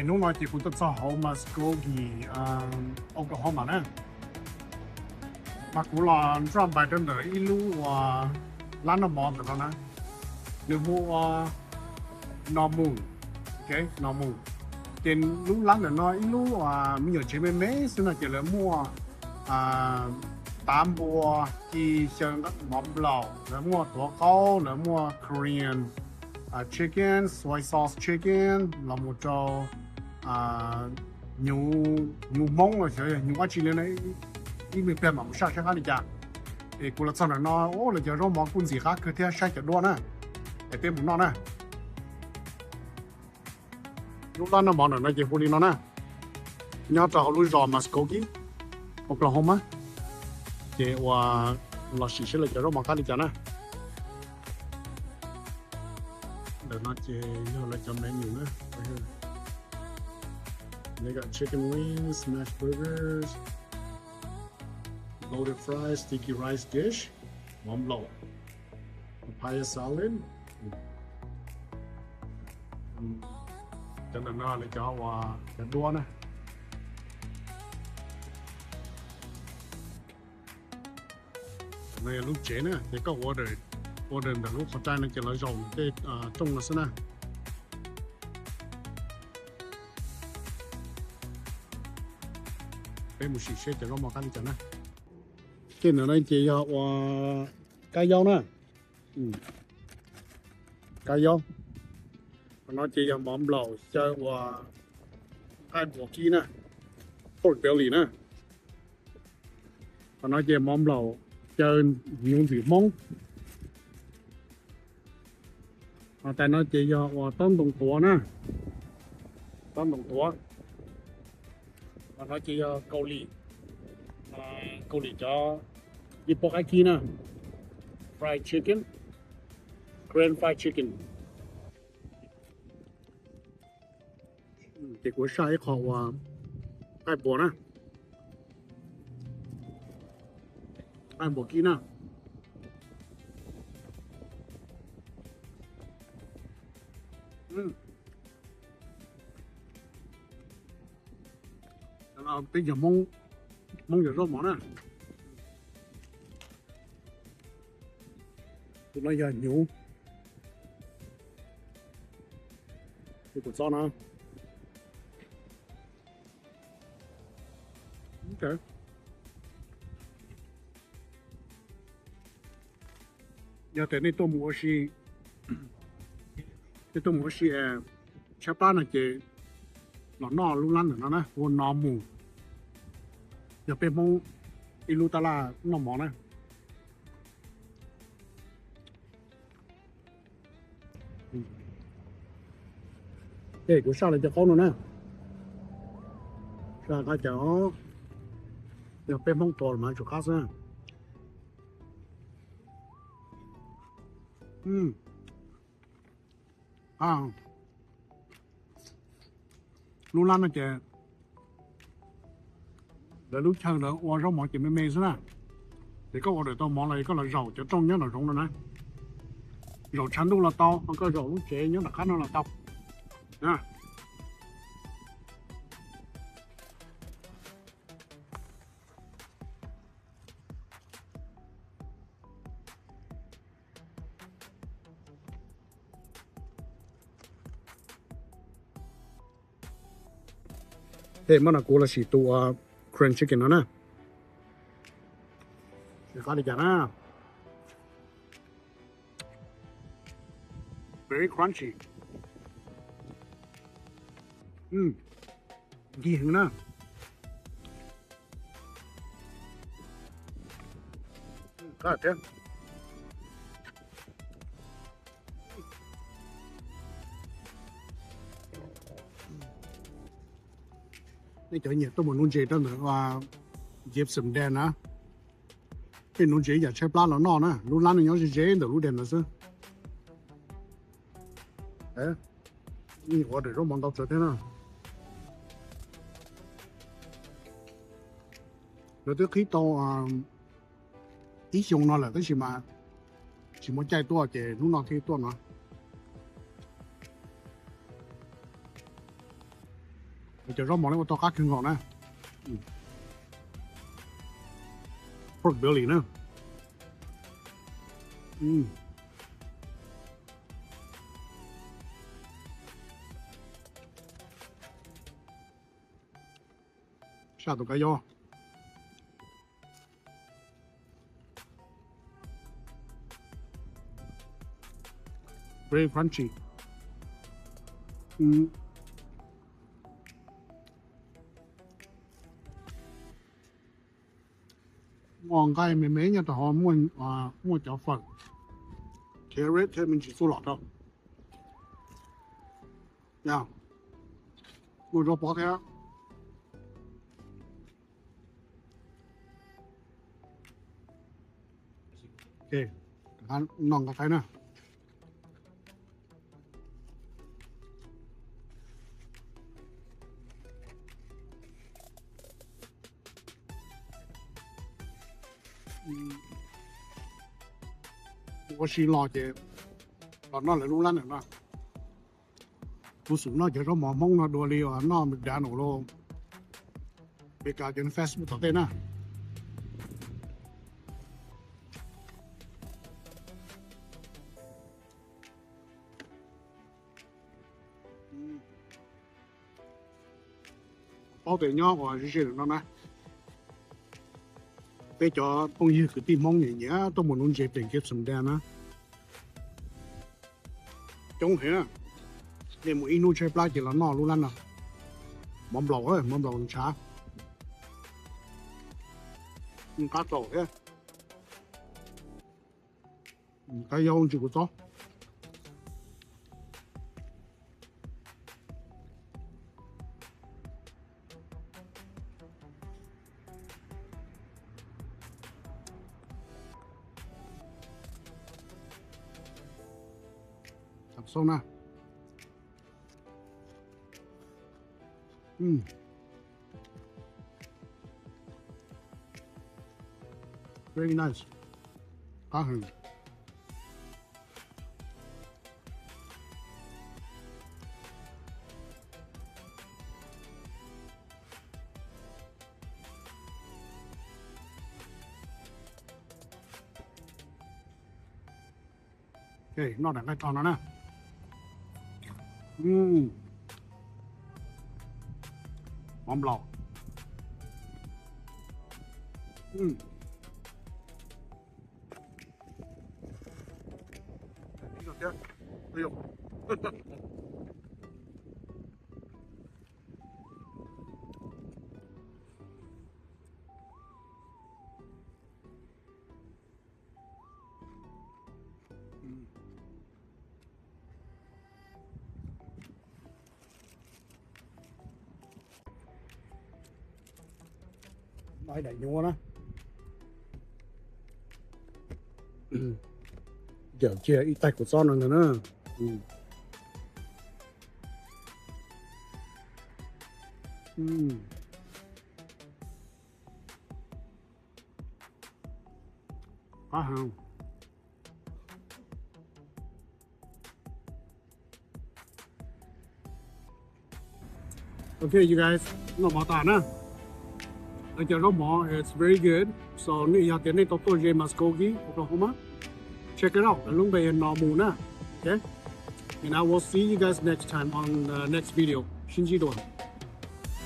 Hnub no ces kuv tuaj txog hauv Muskogee, Oklahoma na. Mas kuv los nroj npais rau ntawm ib lub uas lab noj mov ntawm no na, nws hu ua Normu, ok, Normu. Ces lub lab ntawm no ib lub me nyuam tsev me me xwb no ces lawv muaj tav npua, ci, xyaw mov nplaum, lawv muaj tuav qaub, lawv muaj Korean chicken, soy sauce chicken, los mus rau hnyuv, hnyuv Hmoob los xyov yog hnyuv dab tsi li na, ib me pliag mam mus saib saib qab li cas. Es kuv los txog ntawm no, lawv cov zaub mov kuj ntxim qab kawg thiab, saib cov duab na, es peb mus noj na. Lub lab noj mov ntawm no ces hu li no na, nyob rau hauv lub zos Muskogee, Oklahoma. Ces ua los sim saib lawv cov zaub mov qab li cas na. Ntawm no ces yog lawv cov menu na. They got chicken wings, smash burgers, loaded fries, sticky rice dish, mov nplaum, papaya salad. Cov ntawm no lawv cov uas cov duab na. No yog lub tsev na, ces koj order, order ntawm lub qhov rai no ces lawv zaum tej rooj no xwb na. Peb mus sim seb cov zaub mov qab li cas na. Tej ntawm no ces yog ua kab yaub na. Kab yaub. Qhov no ces yog mov nplaum xyaw ua nqaij npua kib na, pork belly na. Qhov no ces mov nplaum xyaw hnyuv ntxim Hmoob. Ho tais no ces yog ua taub ntoo tuav na, taub ntoo tuav. Ho no ces yog Kaus Lim, Kaus Lim cov ib pob qaib kib na, fried chicken, Korean fried chicken. Ces kuv saib ib qho ua nqaij npua na, nqaij npua kib na. Peb yog Hmoob, Hmoob yog zaub mov na. Tus no yog hnyuv, tus kuv txob no. Yog tias nej tuaj mus ua si, nej tuaj mus ua si tshaib plab no ces los noj lub lab ntawm no na, ua no mus. Yog peb Hmoob ib lub tab laj noj mov na. Ces kuv saj lawv cov qaub no na, saj qab cov, yog peb Hmoob tua los mas tsum qab xwb. Lub lab no ces lawv lub chaw lawv ua zaub mov ces me me xwb na. Ces koj ua daim tau mov los koj los zaum cov rooj nyob nram zoov no na, zaum tshav ntuj los tau, koj zaum lub tsev nyob nram qab no los tau. Tej muab no kuv los sim tus Korean chicken no na. Qab li cas na? Very crunchy. Nkig heev na. Qab thiab. Nej cov nyiam tuaj mus nuv ntses rau ntawm Gibson Dam na, nej nuv ntses yam tshaib plab los noj na, lub lab no nyob ze ze ntawm lub dam ntawd xwb. Ua daim zaub mov ntau tsawv thiab na. Lawv twb qhib tau ib xyoo no lawm tab sis mas tsis muaj caij tuaj ces hnub no thiaj tuaj no. Cov zaub mov no ua tau qab kawg nkaus na. Pork belly na. Saj tus kab yob. Very crunchy. Muaj nqaij me me nyob rau hauv, muaj cov fawm, carrot thiab me ntsis txuj lom rau. Muaj zaub pob thiab. Ok, noj nqa qaib na. Ua si los ces los noj lawv lub lab ntawm no. Kuv xub noj cov zaub mov Hmoob no dua li uas noj McDonald los Big Island Fast Food tom tej na. Paub tias nyob uas ze ze no na, peb cov phooj ywg kwv tij Hmoob nyiam nyiam tuaj mus nuv ntses pem Gibson Dam na. Coob heev na. Nej mus ib hnub tshaib plab ces los noj lub lab no. Mov nplaum, mov nplaum ntshav. Qab tau thiab. Kab yob ntsis kuv txob. Xav xaub na. Very nice. Qab heev. Ok, noj daim nqaij rog no na. Mov nplaum. Daim nyuaj na. Yawm cia ib taig kuv txob no ntag na. Qab heev. Ok, you guys, noj mov tas na. Cov zaub mov, it's very good. So nej yog tias nej tau tuaj ze Muskogee, Oklahoma, check it out, lub npe no mus na. Ok, and I will see you guys next time on the next video. Sib ntsib dua.